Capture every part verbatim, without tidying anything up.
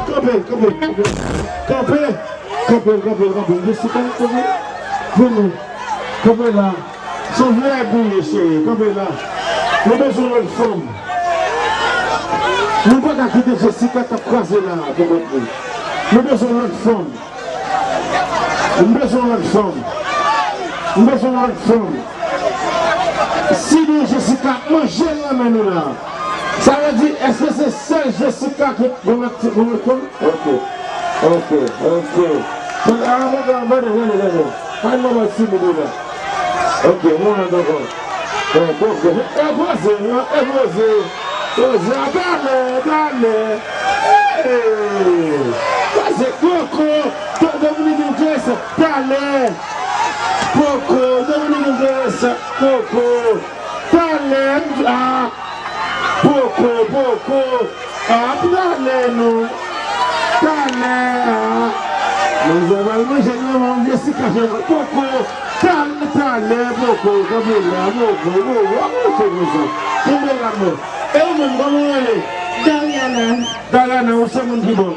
Kanpe, kanpe, kanpe. Kanpe, kanpe, kanpe, kanpe. Jessica, kanpe. Vini. Kanpe la. Se yon vye bouye, cheri. Kanpe la. Nou bezwen lòt fanm. Nou pa ka kite Jessica k ap kraze la pou kont nou. Nou bezwen lòt fanm. M bezwen lòt fanm. M bezwen lòt fanm. Si nou Jessica ap manje l nan men nou la. Sa vle di, èske se sèl Jessica ki gon lòt ti, gon lòt fanm? Ok. Ok. Ok. Tande, a, tande, tande, tande, tande. Pa yon manman timid ou la. Ok, mwen ankò. E, poze, e, poze, e, poze. Poze, a, talè, talè. Ey, poze, poko. Dominique Jess, talè. Poko, Dominique Jess, poko. Talè, m, a. Poko, poko. A, talè non. Talè, a. Manzè pral manje nan men Jessica, poko. Talè, talè, poko. Kanpe la, poko, poko. Kenbe la, men. E ou menm, kòman w rele? Dariana. Dariana, ou se moun ki bò?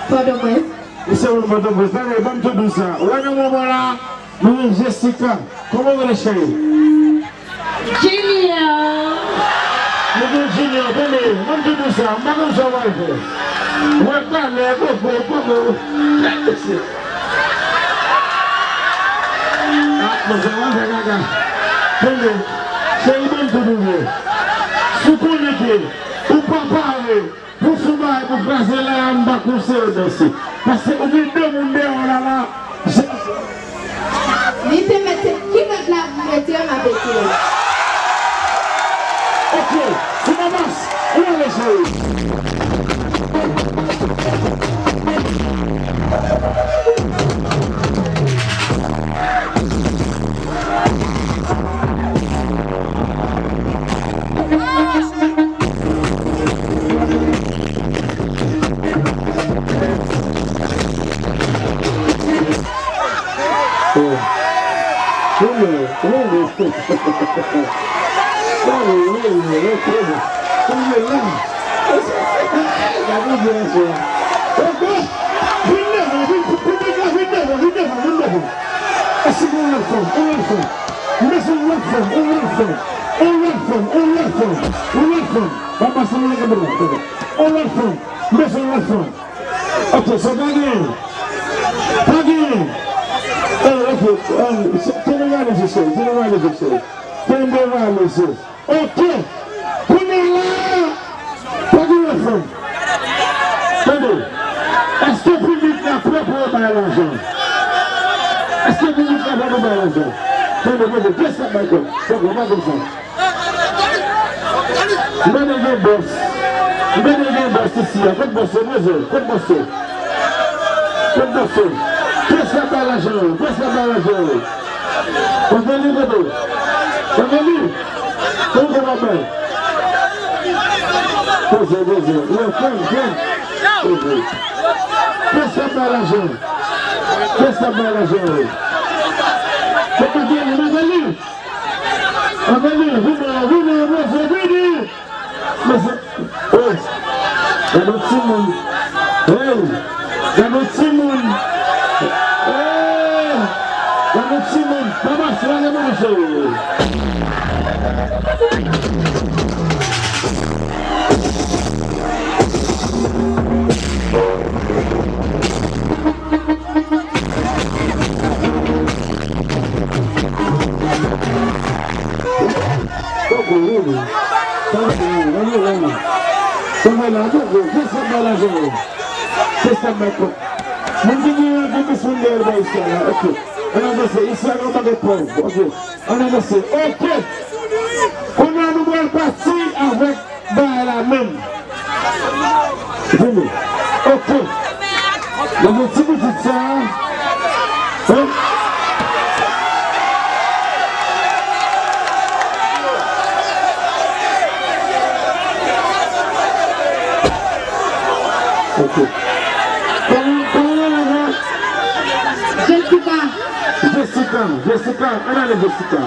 Pòtoprens. Ou se moun Pòtoprens. Talè, ban m tou di w sa. Ou wè nan moman la, nou gen Jessica. Kòman w rele, cheri? Junior. Nou gen Junior, tande, mwen te di sa, m pa konn sa w pral fè. Mwen talè, poko, poko. A, bon, sa w pral fè kaka. Tande, cheri, ban m tou di w. Si w konnen ke ou pa pare, pou sou bagay pou kraze la, m pa konseye w danse. Paske ou gen de moun dèyè w la, la. Li te mete kilòt la pou mete, m ap ete. Ok, ti mamas, ou ale cheri. Vin devan, vin devan, vin devan, vin devan. Èske gen yon lòt fanm? Yon lòt fanm. M bezwen yon lòt fanm, yon lòt fanm. Yon lòt fanm, yon lòt fanm, yon lòt fanm. Yon lòt fanm. Yon lòt fanm. M bezwen yon lòt fanm. Ok, so pa gen. Pa gen. Eh, ok. Eh, se, kenbe valiz ou, cheri. Kenbe valiz ou, cheri. Kenbe valiz ou. Ok. Kounye a la, pa gen lòt fanm. Tande. Èske piblik la prè pou yo bay lajan? Èske piblik la prè pou bay lajan? Tande, tande. Pyès la bay kòb. Poko, pa konsa. M tande gen bòs. M tande gen bòs isi a. Kot bòs yo, mezye? Kot bòs yo? Kot bòs yo? Pyès la bay lajan yo. Pyès la bay lajan yo. Anthony kote w? Anthony? Ou konn ap bay? Poze, poze. Yo, fèm, fèm. Poze. Pyès la bay lajan. Pyès la bay lajan yo. Anthony, Anthony. Anthony, vini, vini, poze, vini. Mesye, oh, gade yon timoun. Hey, gade yon timoun. Hey, gade yon timoun. Papa, se la, gade yon timoun. Tanpri, tanpri, tanpri, tanpri. Tanpri la, tanpri. Fè sa bay la, tanpri. Fè sa bay kòb. Moun ki gen, gen bezwen dèyè l bay sa la. Ok. Ann avanse. Isi a gen yon pakèt pòv. Ok. Ann avanse. Ok. Kounye a nou pral pati avèk bagay la menm. Vini. Ok. Nan yon ti pitit sa. Hein? Ok. Kòman, kòman nan la? Jessica. Jessica, Jessica, ann ale Jessica.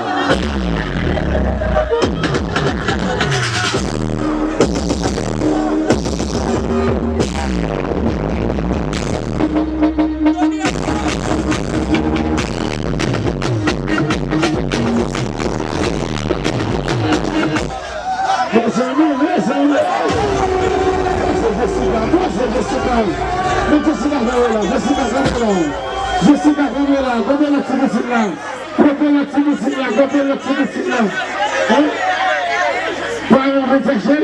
Mezanmi, mezanmi. Pase Jessica, pase Jessica. Men Jessica kanpe la, Jessica kanpe la. Jessica kanpe la, kanpe la, ti pitit la. Kanpe la, ti pitit la, kanpe la, ti pitit la. Hein? Paran vin chache l?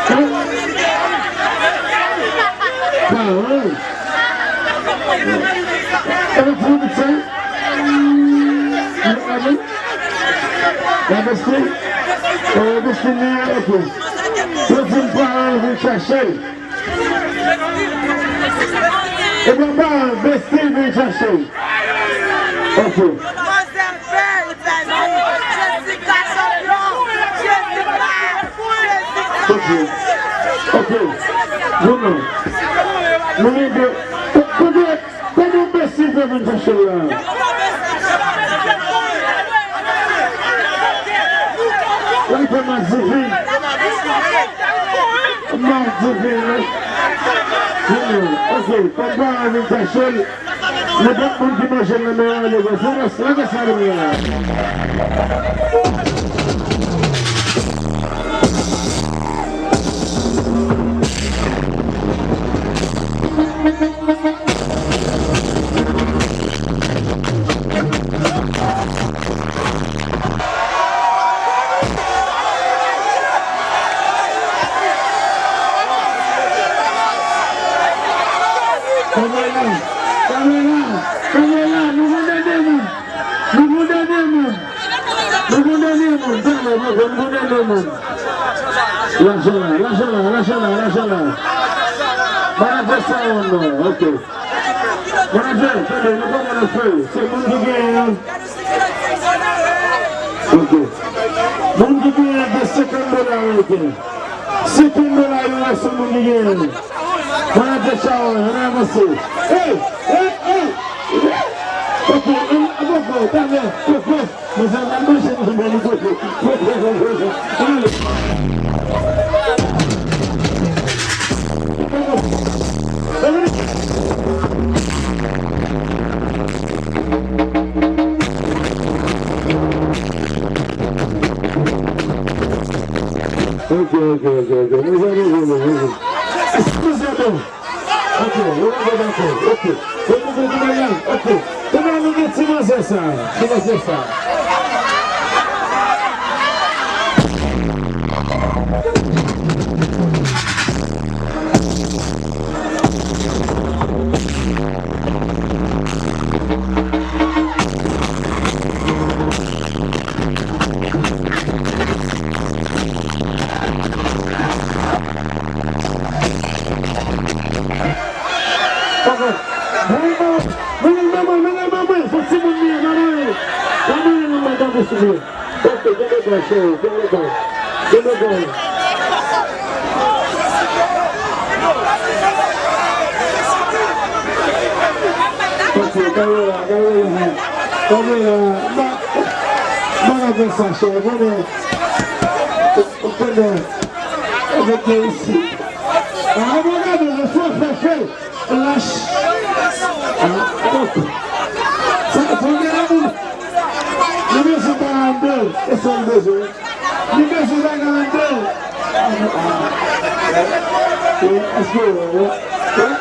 Hein? Paran. E pou sa? Nou ale? La besti? E besti, men, ok. Yo di m paran vin chache l. E papa, besti vin chache. Ok. Manzè pè, Itali. Jessica chanpyon. Jessica. Jessica. Ok. Ok. Vini. Nou vin de. Kote, kote besti fè vin chache la? Ou fè mal divin. Mal divin, wi. Vini, ok, papa a vin chache l. Nenpòt moun ki manje l nan men an, ale, fè rès, lage sa nan men an. Kamera, kamera, kamera, nou gon dènye moun. Nou gon dènye moun. Nou gon dènye moun. Talè, nou gon dènye moun. Lajan la, lajan la, lajan la, lajan la. Manadjè sa, non, ok. Manadjè, tande, nou pa konn afè yo. Se moun ki genyen an. Ok. Moun ki genyen an gen senkant dola ameriken. Senkant dola yo a se moun ki genyen an. Manadjè Charon, ann avanse. Hey! Hey! Hey! Ok, ann avanse. Talè, ok. Mezanmi, al manje nan men li, koko. Koko, koko, koko. Ale. Ok, ok, ok, ok. Mezanmi, mezanmi, mezanmi. Eskize nou. Ok, yo pa dakò. Ok. Yo pa dakò. Ok. Kounya nou gen ti manzè sa. Ti manzè sa. Ok. Mennen manman, mennen manman, se timoun li ye, manman. Manman, manman, tanpri, souple. Ok, gen de gòl, cheri, gen de gòl. Gen de gòl. Ok, kamera, kamera, kamera. Ba, ba, ba, sa, cheri, konnen, konnen. Avèk mwen isi. Ah, mwen gade, le feu, feu, feu. Lach. Ah, ok. Sa, fò gen lanmou. Nou bezwen pa anndan. E sa nou bezwen. Nou bezwen pa anndan. Ah, ah. Eh, èske, eh, eh, eh,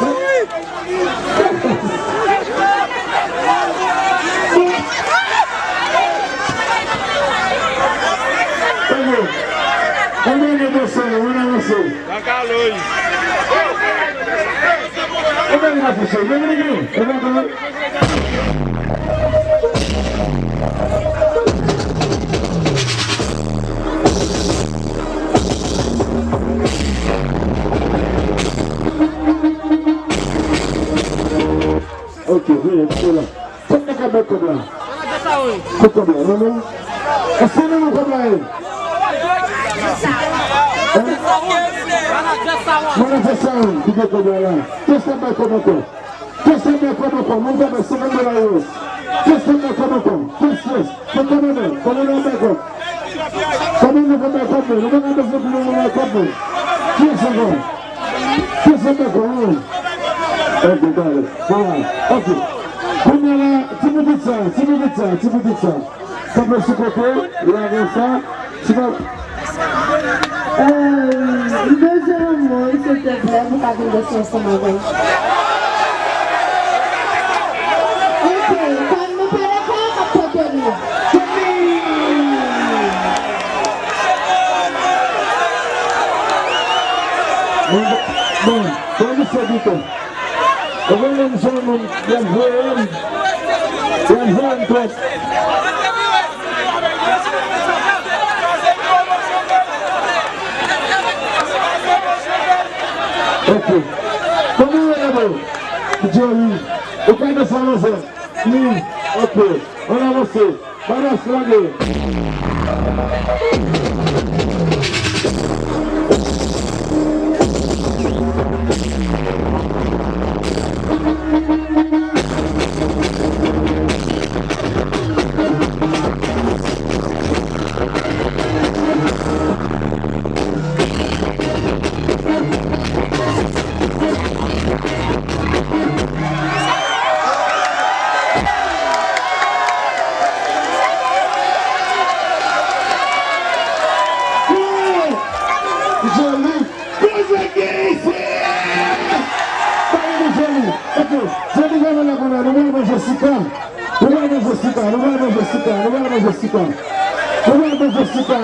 eh. Mesye, leve nèg yo, e pa gòl. Ok, vini, mesye la. Kòb nan kòb la. Kot kòb la? Non, non. Èske nou nan kòb la, e? Hein? Manadjè Saron, kite kòb la la. Kiyès k ap bay kòb ankò? Kiyès k ap bay kòb ankò? Moun k ap bay senkant dola yo. Kiyès k ap bay kòb ankò? Kiyès, kiyès? Se kòmandan. Kòmandan ap bay kòb. Kòmandan k ap bay kòb, non. Nou pa ka bezwen pou nou bay kòb, non. Kiyès ankò? Kiyès ap bay kòb, non? Ok, dale. Bon, ok. Kounye a la, ti pitit sa, ti pitit sa, ti pitit sa. Kanpe sou kote, lage sa. Ti pa... Euh, m bezwen yon moun, silteplè, pou ka vin danse ansanm avè m. Ok, kòm nou pa dakò, m ap pote li. Bon, bon, bon, misye pito. Ou konnen m se yon moun, y ap voye m, y ap voye m twòp. Ok. Kòman w rele, bro? Jerry. Ou ka desann ansanm. Wi. Ok. Ann avanse. Badas lage. Joli. Koze gen isi! Pale de Joli. Ok, Joli, gade la kounye a, nou pral wè Jessica. Nou pral wè Jessica, nou pral wè Jessica, nou pral wè Jessica. Nou pral wè Jessica.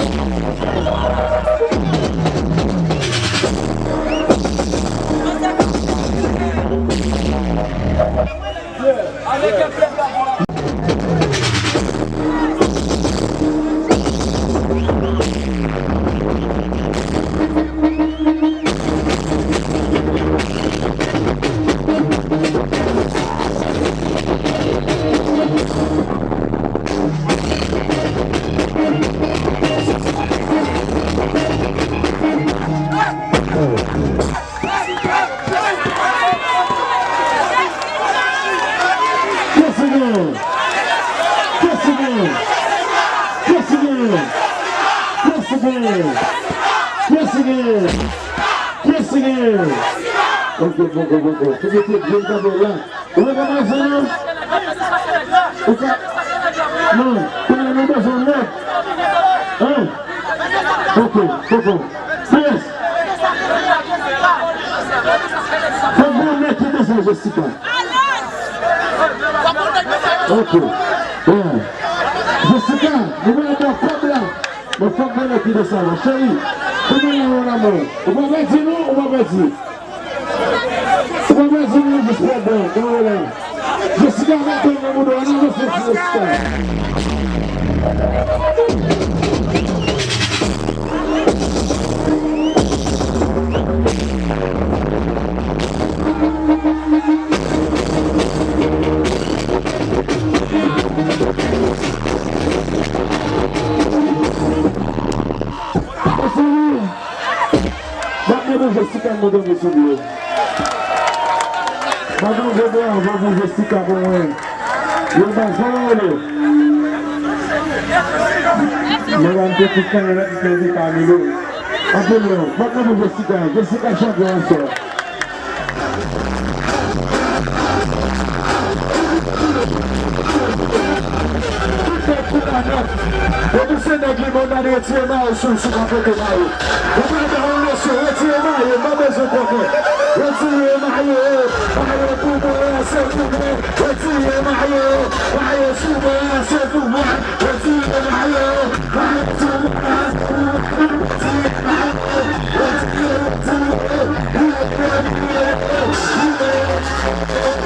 Kiyès ki genyen? Kiyès ki genyen? Kiyès ki genyen? Kiyès ki genyen? Kiyès ki genyen? Ok, poko, poko. Ti pitit, vin kanpe la. Ou pa ka pase non? Ou ka... Non, kounye a nou bezwen nèg. Hein? Ok, poko. Prince. Fòk gen yon nèg ki desann Jessica. Ok. Yeah. Jessica, nou pral ba w kòb la. Men fòk gen nèg ki desann ou, cheri. Kounya la, mon amour. Ou pa pèdi non, ou pa pèdi. Ou pa pèdi non, jis pran bon, bon relè. Jessica, mete yon nan bouda w, ann avanse ti Jessica. Mesye, m ap mande Jessica, m mande mesye yo. Mande yon gwo bravo pou Jessica pou mwen. Yo pa janm rele. Medam, pitit kanmenm, pitit Camilo. Anpil love. M ap mande Jessica. Jessica chante yon sò. Tout nèg ki pa nèt. Depi se nèg limonnad, retire mayo sou, sou kanpe mayo. Ou pa nan yon mesye, retire mayo, m pa bezwen pòkè. Retire mayo, mayo pou mwen, se pou mwen. Retire mayo, mayo sou mwen, se pou mwen. Retire mayo, mayo sou mwen, se pou mwen. Retire mayo, retire, retire, retire, retire.